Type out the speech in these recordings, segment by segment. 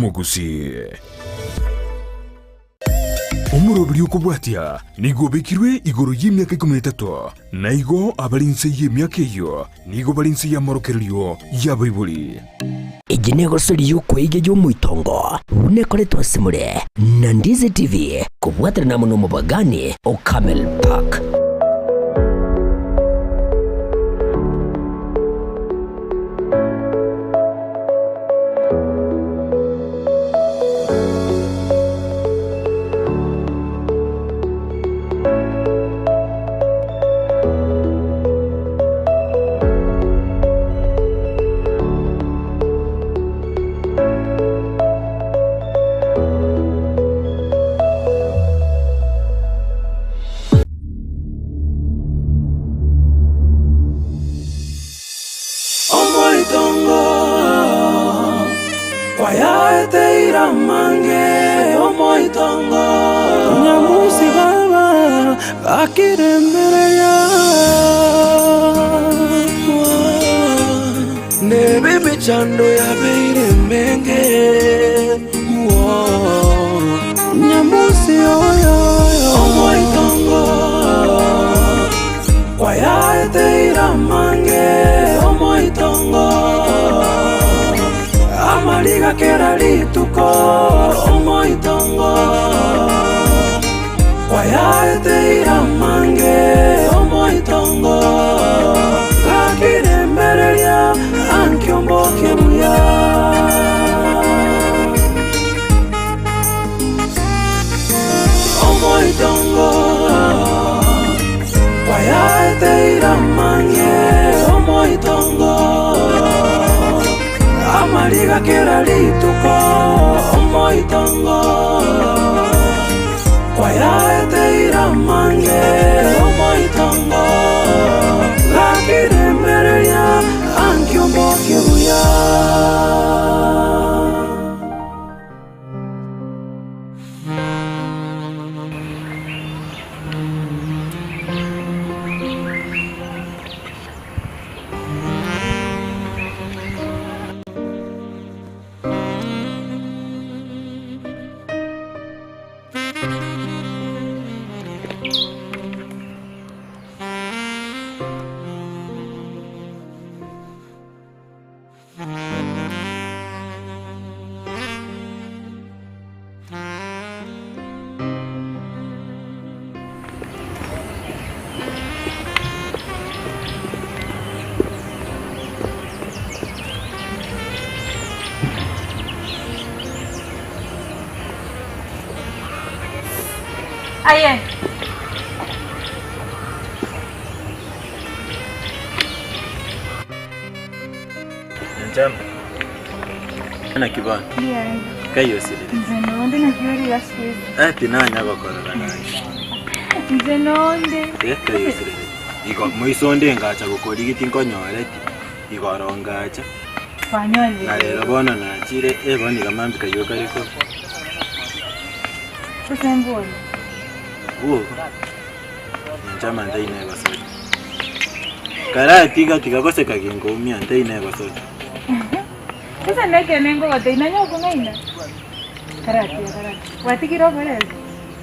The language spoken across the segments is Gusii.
Omogusii. Omoroberi okobwatia nigo obekirwe igoro y'emiaka ikomi na etato, na igo abare inse y'emiaka eyio nigo bare inse y'amorokererio y'abaibori. Eye negosori y'okweiga y'omoitongo buna ekoretwe ase more na Ndizi TV kobwaterana amo nomobagani o Camel Park. Omoitongo kwayaeteire amange, omoitongo. Nyamusi baba gakiremereria, Nebe emechando yabeire emenge, Nyamusi oyo omoitongo. Kwayaeteire amange omoitongo, amariga kera rituko omoitongo. Kwayaeteire amange omoitongo, gakiremereria ankio mboke buya. Omoitongo kwayaeteire amange omoitongo amariga kera rituko omoitongo kwayaeteire amange omoitongo gakiremereria ankio mbokie buya. Aye. Nyanchama. Naki bono? Kai osirire? Inche nonde naki ore iga siku hizi. Eh, tinanya gokorora naende. Inche nonde. Eh, kai osirire? Igo moiso onde ngacha gokorigia tinkonyoreti. Igoro ngacha. Kwanyorire. Na rero bono nachire, eh bono iga mambia kaywo kare ko. Gose mbori. Bwogo. Nyanchama ntaina egosori. Karatiga tiga goseka ginkoumia ntaina egosori. Sasa nekene ngogotebia nonye okong'aina. Karatiga karatiga. Gwatigire oborezi?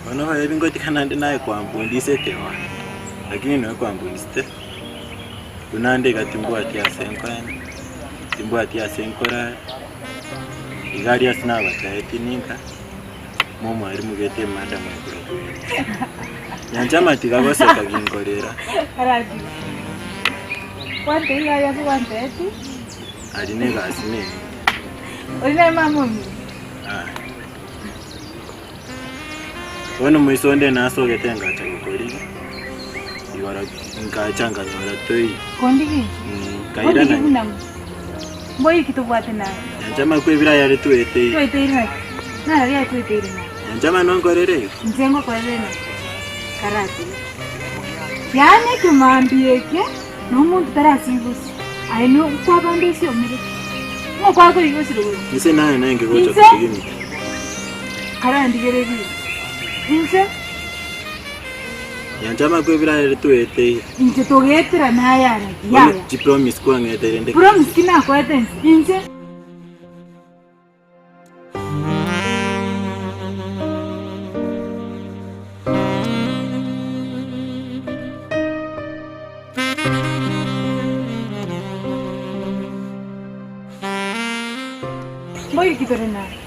Bono oborebi ngotiga naende naye kwambundisete bono. Lakini noe kwambundisete buna nde iga timbwati ase nkoenda, timbwati ase nkorara, iga aria ase nagotebetie ninka. Momwalimu gete emadam ekorokwa Nyanchama tiga goseka ginkorera. Ari negasi nene. Ah. Bono moiso onde nasogete ngacha gokorigia igoro nkacha nkanyora toiyo. Mm, nkairana. Nyanchama kwebira ayare tweteire. Nyanchama nonkorere igo. Inche ngokorere naki? Karatiga. Yaani ekemambia eke na omonto tarasibwa ase. Aye no kwabande osiomire. Ng'o kwakorigia osire gocha? Inse naye nenge gocha Inse? gotigimia. Karandigererie. Inche? Nyanchama kwebira ayare tweteire. Inche togetera naye naki? Bono Yaya. chipromise kwang'eteire ndeke. Promise ki nakoete inche? Inche? Mboiki tore naye.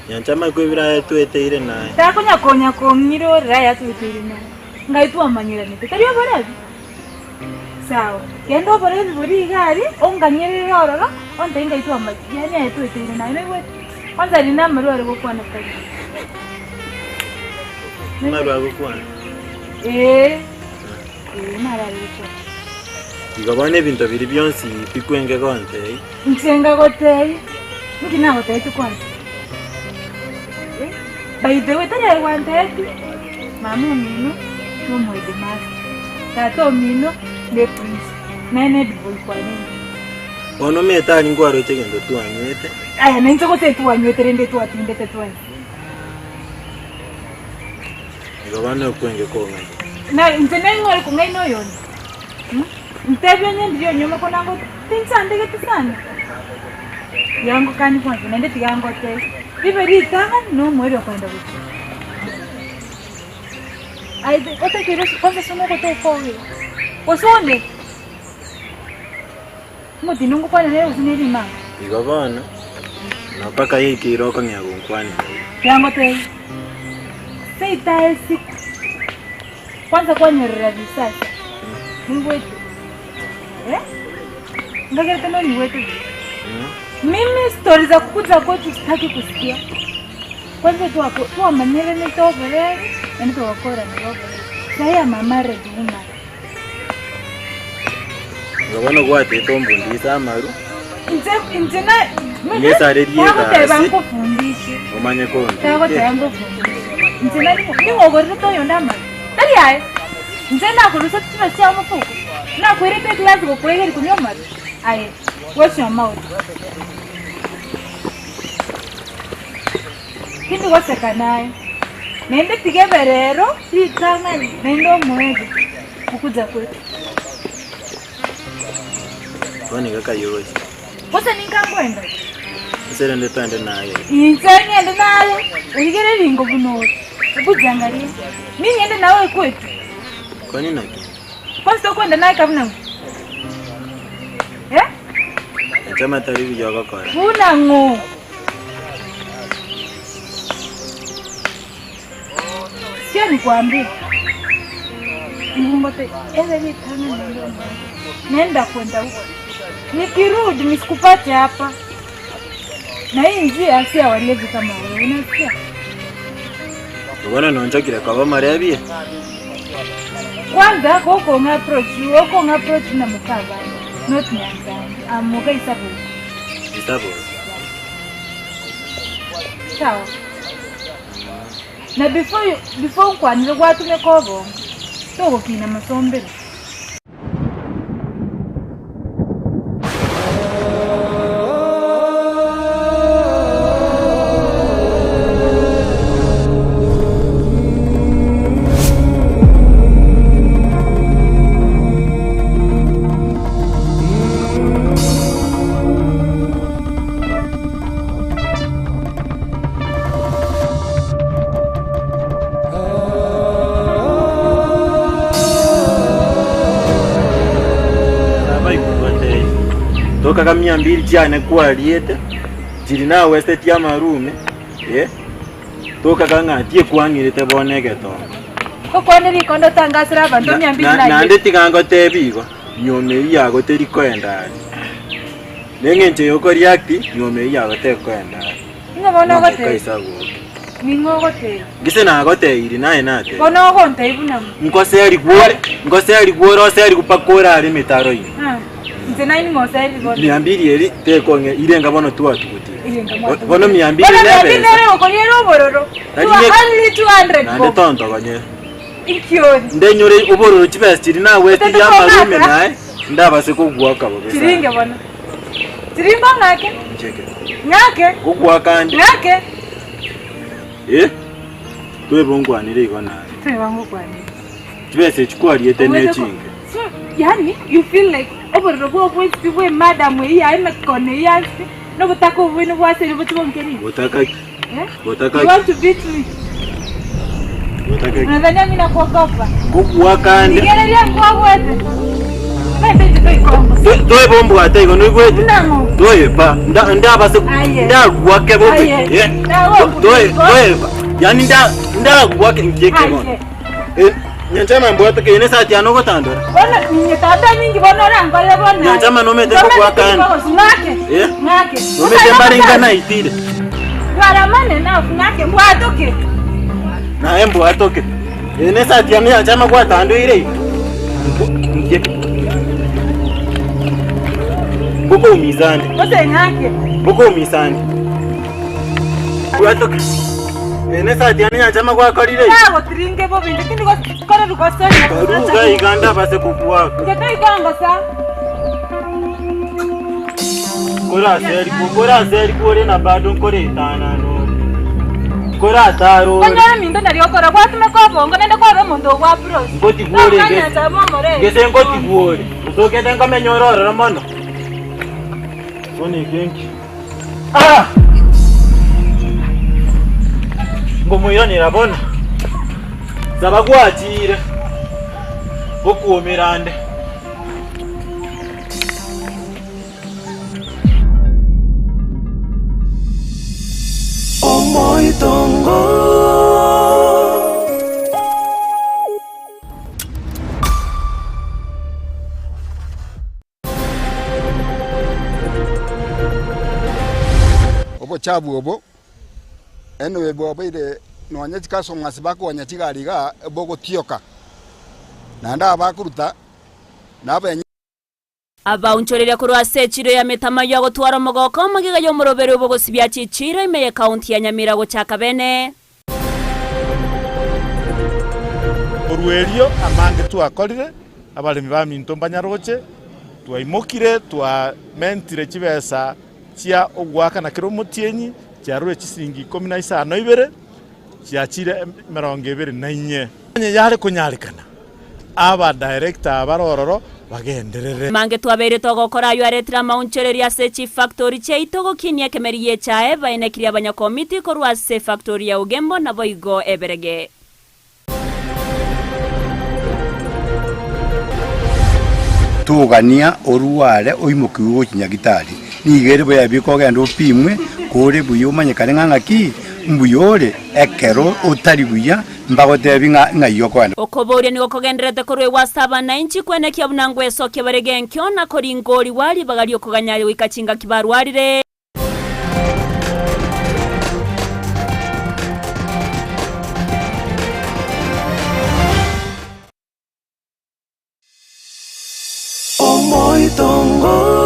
Nyancha amakwebire aye tweteire naye. Takonya konya kong'irorera aya tweteire naye. Ngai twamanyeranete, tari oborebi? Sawa, genda oborebi boria iga aria, onganyerere ororo, ontebie ngai twamanye, yaani aye tweteire naye, noigwete? Kwanza rinde amarwa are gokwana tari. Amarwa agokwana? Ee, ee, naro are gokwana. Igo bono ebinto biria bionsi bikwenge gontebia. Inche ngagotebia, Inki nagotebetie kwanza? Eh, by the way, tari aye gwantebetie, mama omino nomoheadmaster, tata omino ne principal, naye ne headboy kwarenge. Bono omanyete aria nkwaroche egento twanywete. Aya nainche gose twanywete rende twatindete twensi. Igo bono okwenge kong'aina. Na inche naing'ore kong'aina oyonde. Hmm? Ntebie onye ndiria onyuoma konango tinchandegeti sana. Tiga ngokanie kwanza naende tiga ngotebie, ribe ritang'ani na omoerio okoenda gochia. Aye otakeire kwanza ase omogote okogera, gose onde, omotindi ngokwana nere gose nere rimanga. Igo bono, na mpaka yaikeire okong'ea gonkwanera iga. Tiga ngotebie, seita esiko. Kwanza kwanyorera risasi, ningwete eh? Ngagerete nonyigwete buya. Mimi stori za kukuja kwetu sitaki kusikia. Kwanza twako twamanyererete oborere naende twakorana oborere. Sahi I'm a married woman. Igo bono gwatete ombundise amaru. Inche inche na Nyesarerie Tagoteba egasi. nkofundishe. Omanye kombia. Tagoteba nkofundishe. Inche nari ning'ogorerete oyonde amaru. Tari aye. Inche nakorusia chibe chia omofuko, nakoirete eglasi gokoegeria konywa amaru, aye wash your mouth. Tindi goseka naye, naende tiga ebe rero ritang'ani naende omoerio okuja kwetu. Bono iga kayoche. Gose ninka nkoenda? Ase rende twende naye. Inche ng'ende naye, origererie ringo buna ore. Ebu jiangalie. Ning'ende nawe kwetu. Kwani naki? Kwani tokwenda naye ka buna ng'o? Eh? Echama tari buya ogokora. Buna ng'o? Sikia nikwambie. Ngungote ebe ritang'ani naende omwana. Nenda kwenda huko. Nikirudi nisikupate hapa. Na hii njia si ya walevi kama wewe, unasikia? Bono nonchokire koba omorebi? Kwanza gokong'a approach, okong'a approach na mukabana, not nyanzani. Amoka isabu. Isabu. Sawa. Na before you, before nkwanire gwatumeka obongo, togokina masombero. Tokaga mia mbili chiane kwariete chiri nawestetie amarume eh, tokaga ng'a tiekwang'irete bono egetongo. Okwane rikondo otangasere abanto mia mbili na Naende tiga ngotebi igo, nyoma eyio yago teri koenda are. Neng'encho eye okoreact, nyoma eyio yago tekoenda are. Ning'o bono Ng'o ogotebia? kaisa goke. Ning'o ogotebia? Gese nagotebirie naye natebia. Bono ogontebia buna ng'o? Nkoserigwe ore, nkoserigwe ore oserigwe mpaka orare emetaro ime. Ah, inche naye ning'o oserigwe bono? Mia mbili eri tekong'e irenga bono twatugutire. Irenga mwatugutire. Bono mia mbili Bono mia mbili nebesa. nere okoriera obororo. Tari Two ne- only 200 Naende bob. tontogonyere. Inki ori? Ndenyore obororo chibesa chiria nagwetirie Otete amarume kong'ata. naye ndabase koguaka bobe sana. Chiringe bono. Chiringe ong'ake. Ncheke. Ng'ake. Koguaka nde. Ng'ake. Eh? Twebe ongwanere igo naye. Tweba ngokwanere. Chibesa echi kwariete Omanyete ko- nechinge. So, yani you feel like obororo bwa obwesiti bwa emadam eyio yaye emekone eyio ase nobotaka obobe nobwaseri boche bonkerire. Botaka ki? Eh? Botaka You ki? want to beat me? Botaka ki? Unadhania mimi nakuogopa? Ngokuaka nde. Rigereria nkwagwete. Maete Toeba ombwate igo noigwete? Toeba. Ndabase ndagwake bobe. Eh? Toeba. Yaani nda ndagwake nkieke bono. Eh, Nyanchama mbwate ke ne sati yane ogotandora. Bono ninye tata mingi bono orankore bono. Nyanchama nomete ngokwakana. Ng'ake. Eh? Ng'ake. Nomete mbare ngana itire. Twaramane na ng'ake mbwatoke. Naye mbwatoke. Eye nesati yane yanchama gwatandoire iga. Nkieke. Mbokoumiza ande. Gose ng'ake. Mbokoumiza ande. Bwatoke. Eye nesati yane yanchama gwakorire iga. Nagotiringe bobe inche tindi gokora rugosoria. Karuga iga ndabase kokuaka. Inche toikongosa. Koraseri koraseri kore na bado nkoretana nore. Koratara ore. Onyore minto nari okora gwatumeka obongo naende kwaba omonto ogwa bros. Ngotigwa ore Tokanya gese. nyasaye momorere. Gese ngotigwa ore. Otokete nkomenya ore ororo mono. Bono eke nki? Ah! Ngomoiranera bono. Saba gwachire. Ngokuomera nde. Omoitongo. Obochafu obo anyway bwabeire nonye chikasomasi bakonya chigari igaa bogotioka, naende aba bakoruta nabenye. Abaonchoreria korwa ase echiro ya Metamaywa gotwara omogoko amagega y'omoroberi bw'ogosibia chichiiro ime y'ekaunti ya Nyamira gochaka bene. Korwa erio amange twakorire, abaremi baminto mbanyaroche, twaimokire twamentire chibesa chia ogoakana kera omotienyi, chiarure chisiringi ikomi na isano ibere, chiachire emerongo ebere na inye. Onye yare konyarekana, aba director abare ororo bagenderere. Amange twabeire togokora ayio aretire amaonchoreria ase chifactori chiaito gokinia ekemeri gi'echae baenekirie abanyakomiti korwa ase efactori ya Ugembo naboigo eberege. Togania orware oimokigwe gochia nyagitari. Nigo ere buya bika ogende opimwe, kore buya omanyekane ng'a ng'aki mbuya ore, ekero otari buya mbagotebi ng'a ng'ai okoenda. Okoboria nigo kogendererete korwa ewase abanainchi kwenekia buna ngwesokia bare genkio na koringorigwa ribaga ri'okoganya goika chingaki barwarire. Omoitongo.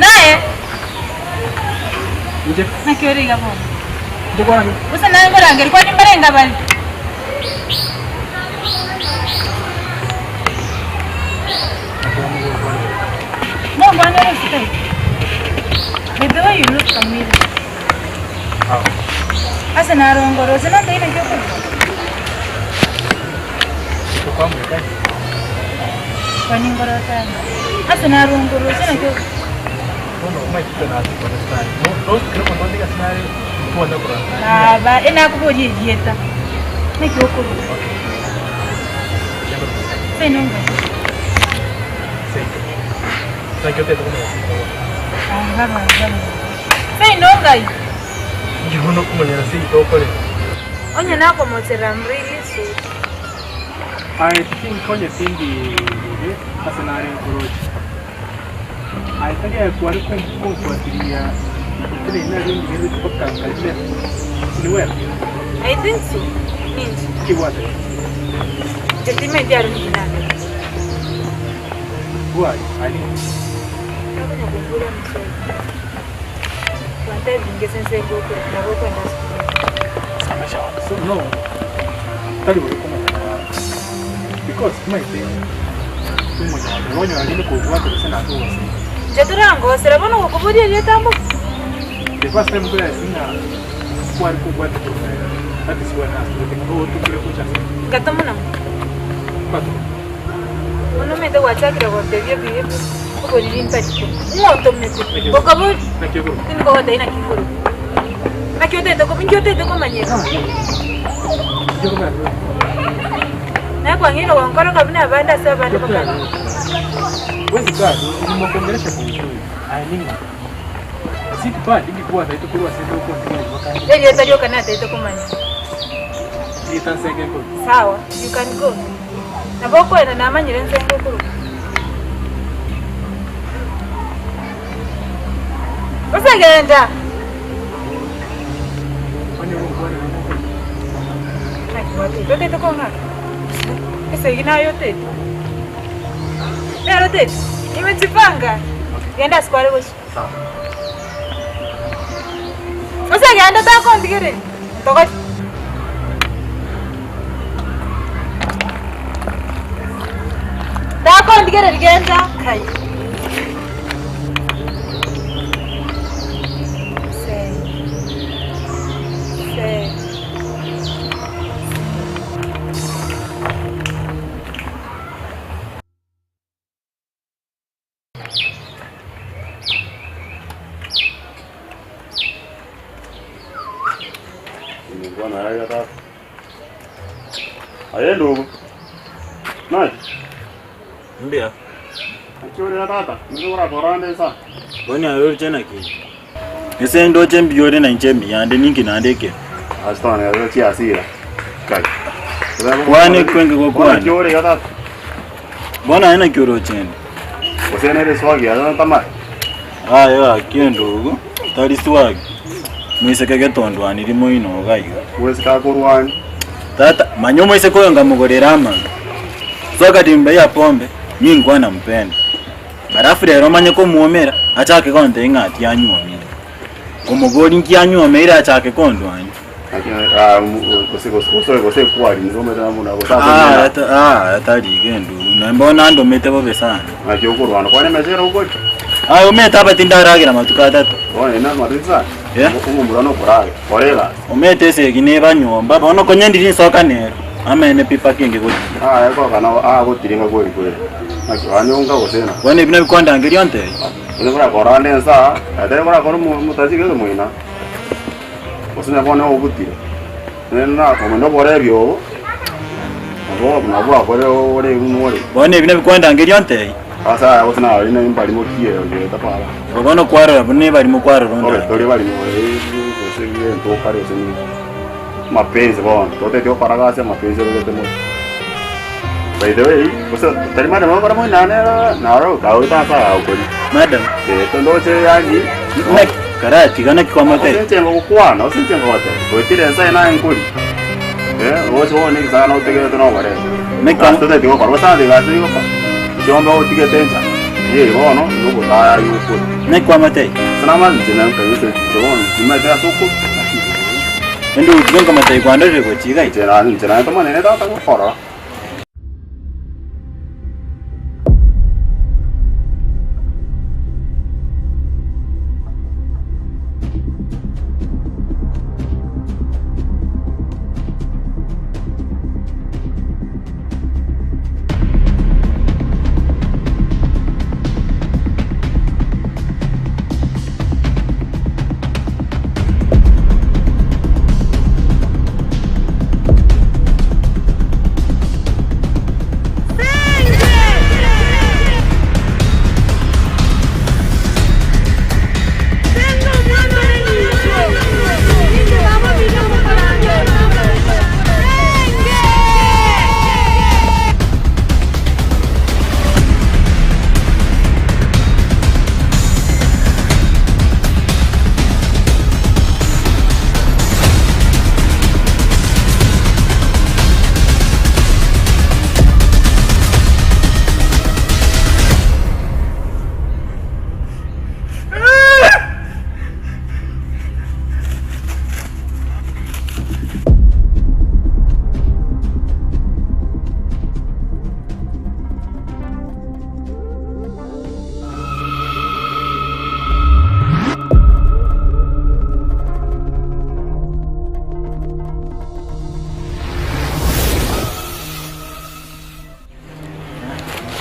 Naye naki ore iga bono? Gose naye nkorangeria kwani mbarenge bare? Mongwana ore isiko iga. By the way you look familiar. Ase narongore gose nontebi naki okorokwa? Kwani ngorote ande? Ase narongore gose naki okorokwa? Baba, enakoboria erieta. Naki okorokwa? Seino ngai? Baba, baba, baba. Seino ngai? Onye nakomochera I'm really sorry. Aye tinkonye tindi bobe ase nare nkoroche. Aye tari aye kware komfuatiria eteneine aria ondigerereti mpaka nkarime siniwera. I think so. Ninche. Nki gwateba? Inche timanyeti aria ninki nabete. Bwari, aye ninki? Nakonya komboria amaswali. Gwantebirie ngese nse ngokora nabo okwenda sukuru. So no, tari bobe komanya. Because maete tomonyore, onyora rinde kobwata gose natogosera. Inche torangosera bono gokoboria erieta mbobe. The first time nkorealize ng'a kware kobwata korwa kare, that is when nasubete ng'a ootokire gocha ase. Ngatoma namo. Kwatoma. Bono omanyete gwachakire gotebia ebibe oboriri ntariko. Ng'o otomete? Gokobori? Naki okorokwa? Tindi kogotebia naki nkorokwa. Naki otagete ko inki otagete komanyera? Naye kwang'eire gonkoroka buna abande ase abande bakare. Erieta rioka natagete komanya. Sawa, you can go. Nabo okoenda namanyire nsenge okorokwa. Gose genda. Naki gwatete? Otete kong'aka? Esegi naye otete? Nere otete? Nimejipanga. Genda ase kware gochia. Gose genda takontigereria. Ntogote. Takontigereria genda. Kai. Aye ndugu. Naki? Mbuya. Naki ore tata? Nigo orakorande nsa. Bono aye oroche naki? Ase ndoche mbuya ore na inche mbuya ande ninki naende ekero. Ase twana rero chiasira. Kai. Kwane kwenge gokwana. Naki ore iga tata? Bono aye naki oroche inde? Gose nere swagi yaye ntamare? Aye gaki endugu, tari swagi. Moiseke getondwaniri moino iga iga. Moiseke akorwani. Tata, manya omoiseke oyo nkamogorera amang'ana. Soka timba ya pombe, ninkwa nampenda. Alafu rero omanye komwomera, achake gontebia ng'a tianywomire. Komobori nki anywomeire achake kondwania. Ah, tari iga endugu, naende bono andomete bobe sana. Aye omanyete aba tindaragera matuko atato. Eh? Omanyete esegi neba nyomba, bono konya ndiri nsoka nero, amaene pi mpaka inge gochia. Bono ebi nabio kwandangeria ontebie? Onye korakora ande ensa, tari korakora omotachigete omoina, gose onye bono obutire, onye na omonyene oborebi obo, nabo nabwo akore ore buna ore. Bono ebi nabio kwandangeria ontebie? Ase aya gose nari na mbarimo ki eyo etapara. Igo bono kwarora buna ebarimo kwarora Obe ondangerie. tori barimo gose egento okare gose ninki. Mapenzi bono, toteti gokora gasi amapenzi orogete mono. By the way, gose tari madam okora moino nere naro kagoeta ase aya okori. Madam. Eh, tondoche yaani Naki karatiga naki kwamotebia? Ase inche ngogokwana, ase inche ngogotebia, goetire ense eye naye nkori. Eh, ogocha bono egesagane notegerete nogorere. Naki Gasi toteti gokora, gose ande gasi gokora. Chiombe otigete ncha, yei bono nogotaya okori. Naki kwamotebia? Ase namanye inche nkaigwete inche bono timanyete ase okori. Naende ogotiga nkamotebia kwandorire gochia iga Inche na inche naye tomanene tata gokorora.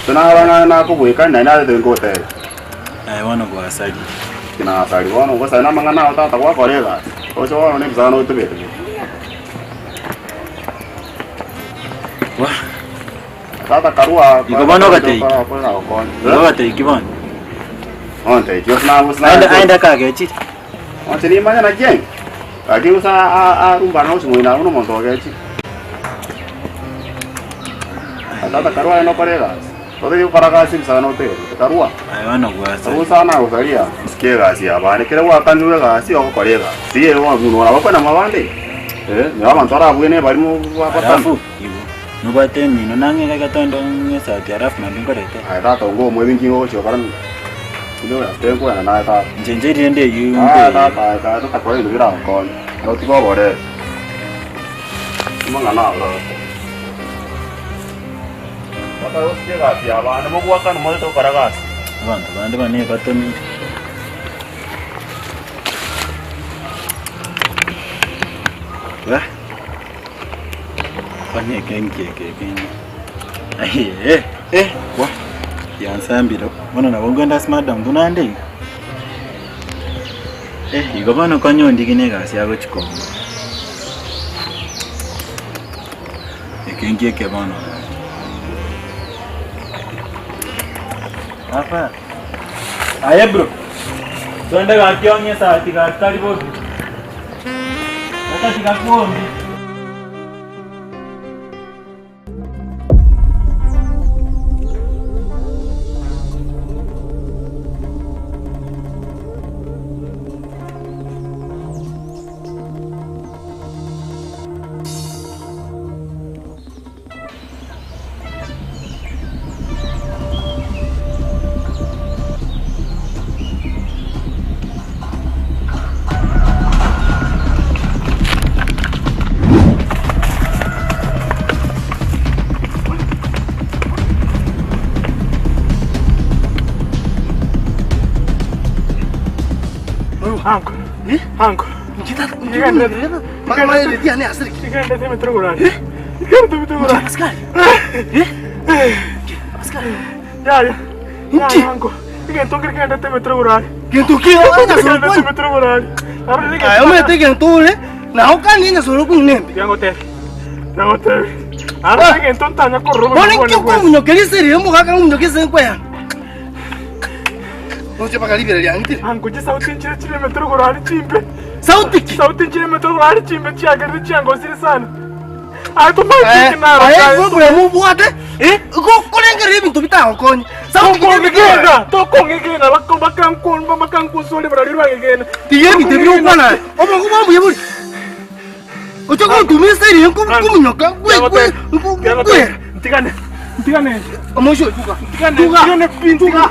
Gose naba ng'a nakobweka, naende narete nkogotebia. Aye bono gwasaria. Ki nasaria bono, ogosaria namang'ana ao tata gwakora egasi, oche bono na ebisagane otebete bobe. Wah. Tata karua Igo bono ogateikia. Igo ogateikia bono. Onteikia ose na gose Aende aende akagechire. Onche nimanye naki enge. Lakini gose arumbana gose moino abwo nomonto ogechire. Tata karua aye nokore egasi. Totari gokora gasi ebisagane otegerete karua. Aye bono gwasaria. Gose anagosaria. Sika egasi yabande kere gwakanirwe egasi ogokora egasi. Tiga bono nabakwana mwabande iga. Eh, nabo abanto barabwene barimo batano. Alafu igo nobwate emino nang'e iga gatondo ng'esati alafu naende nkorete. Aye tata onga omwebi nki ngogochia gokora mino? Tinde tinkwenda naye tata. Inche inche rende eyio Aye tata aye tata totakora ebinto biragokonye. Otige oborere. Amang'ana aro tata. Tata gosike egasi yabande mogoakana morete gokora gasi. Abanto bande bane batomire. Wah. Onye eke nki eke ekenge. Aye, eh, wah. Yansambire. Bono nabo nkoenda ase madam buna nde iga. Eh, igo bono konya ondigi na egasi agochi kong'a. Eke nki eke bono. Apa. Aye bro. Twende gaki ong'e esati gaki tari bobe. Gaki gakuombi. Anko. Anko. Omanyete egento ore naye okanie nyasore okong'ina embe. Bono inki okomunyokeria ase eriogi omogaka ng'omunyoke ase enkwa yane? Roche mpaka ribera riang'itire. Sauti ki? Aye igo oboremo obwate, igo okorengereria ebinto bitagokonye. Sauti ki Tiga ebinto ebio ogokwana aye, obongo bwao mbuya bore? Oche gontumia ase erio nkomonyoka nkwera. Omoisho oyo tuga, tuga, tuga, tuga.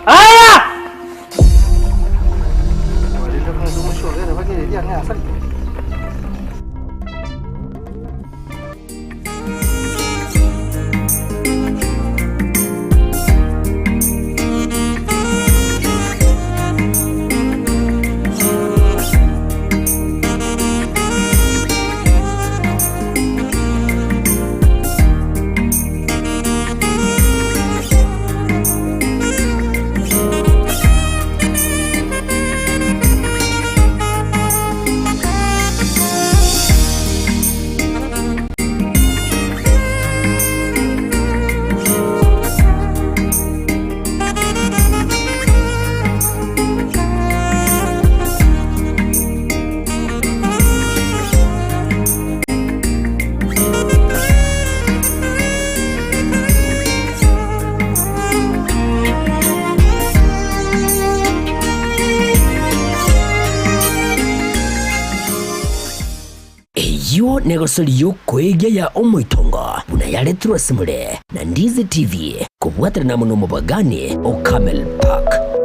Aya! Eyio negosori y'okoegia ya omoitongo buna yaretirwe ase more na Ndizi TV kobwaterana amo nomobagani o Camel Park.